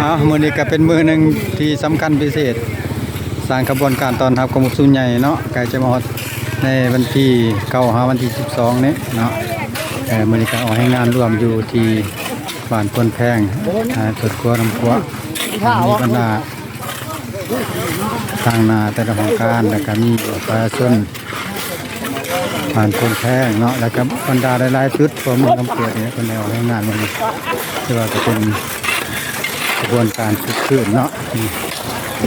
ອ້າວ ມື້ນີ້ກໍເປັນມື້ໜຶ່ງທີ່ສຳຄັນພິເສດ ສ້າງຂະບວນການຕ້ອນຮັບຂອງໝູ່ຊຸມໃຫຍ່ເນາະ ໃກ້ຈະມາຮອດໃນວັນທີເກົ້າຫາວັນທີສິບສອງນີ້ເນາະ. ເອີ ມື້ນີ້ກໍອອກແຮງງານລວມຢູ່ທີ່ບ້ານໂພນແພງ ອ່າ ຕົ້ນກົວ ນ້ຳກົວ ມີບັນດາ ທາງໜ້າແຕ່ລະຫ້ອງການ ແລ້ວກໍມີປະຊາຊົນບ້ານໂພນແພງເນາະ ແລ້ວກໍບັນດາຫຼາຍໆຈຸດທົ່ວເມືອງຄຳເກີດນີ້ ເພິ່ນໄດ້ອອກແຮງງານມື້ນີ້ ຖືວ່າກໍເປັນຂະບວນການຄຶກຄື້ນເນາະ.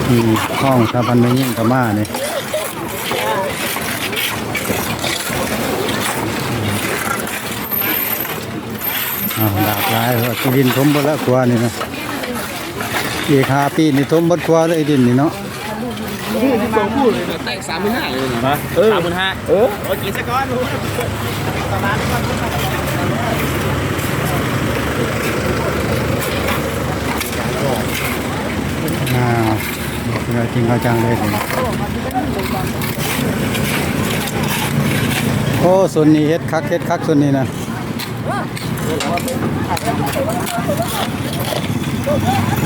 ມີຮອງສະຫະພັນແມ່ຍິງກໍມານີ້. ອ້າວ ຫຼາກຫຼາຍ ເພາະວ່າທີ່ດິນຖົມເບິດແລ້ວ ຂົວນີ້ນະ ອີກຫ້າປີນີ້ຖົມເບິດຂົວເລີຍ ດິນນີ້ເນາະ. ແຕກສາມໝື່ນຫ້າເລີຍນະ. ເອີ ສາມໝື່ນຫ້າ ເອີ ໂອເຄ ຊະກ່ອນ. ອ້າວ ເອົາຈິງເອົາຈັງເລີຍ. ໂອ້ ໂຊນນີ້ເຮັດຄັກ ເຮັດຄັກໂຊນນີ້ນະ.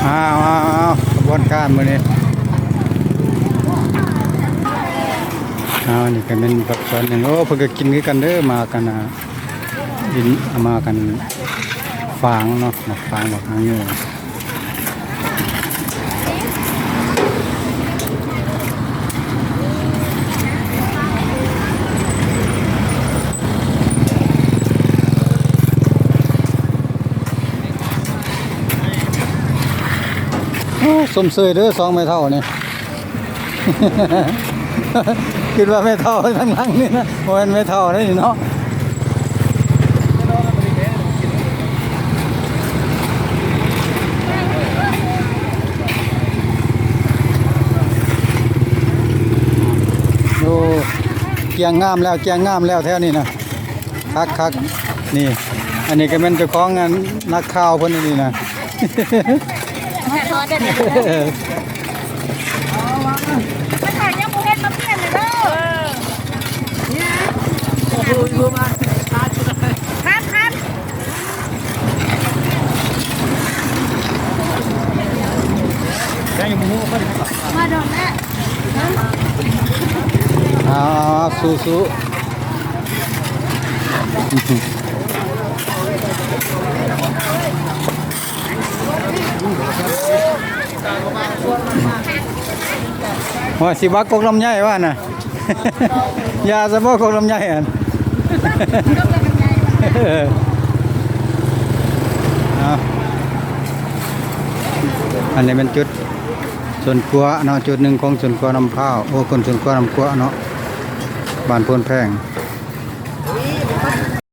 ອ້າວ ອ້າວ ອ້າວ ຂະບວນການມື້ນີ້. ອ້າວ ນີ້ກໍແມ່ນບັກສ່ວນໜຶ່ງ. ໂອ້ ເພິ່ນກໍກິນຄືກັນເດີ ໝາກອັນນ່າ ດິນ ໝາກອັນຟາງເນາະ ໝາກຟາງ ໝາກຫາງຢູ່. ໂອ້ ຊົມເຊີຍເດີ ສອງແມ່ເຖົ້ານີ້. ຄິດວ່າແມ່ເຖົ້າທາງຫຼັງນີ້ນະ ບໍ່ແມ່ນແມ່ເຖົ້າເດ້ນີ້ເນາະ. ໂອ້ ກ້ຽງງາມແລ້ວ ກ້ຽງງາມແລ້ວແຖວນີ້ນະ. ຄັກໆ ນີ້ ອັນນີ້ກໍແມ່ນເຈົ້າຂອງອັນນັກຂ່າວເພິ່ນນີ້ນະ. ມາຖ່າຍຍັງບໍ່ເຫັນມາປ່ຽນເລີຍເດີ. ຄັນ ຄັນ ມາດອນແລ້ວ. ເອົາໆໆ ສູ້ໆ. ໂອ້ຍ ຊິບັກກົກລຳໄຍວ່ານະ. ຢ່າຊະບໍ່ ກົກລຳໄຍຫັ້ນ. ເອີ ເອົາ ອັນນີ້ແມ່ນຈຸດສວນກົວເນາະ ຈຸດໜຶ່ງຂອງສວນກົວນ້ຳພ້າວ ໂອ້ ຄົນສວນກົວນ້ຳກົວເນາະ ບ້ານໂພນແພງ.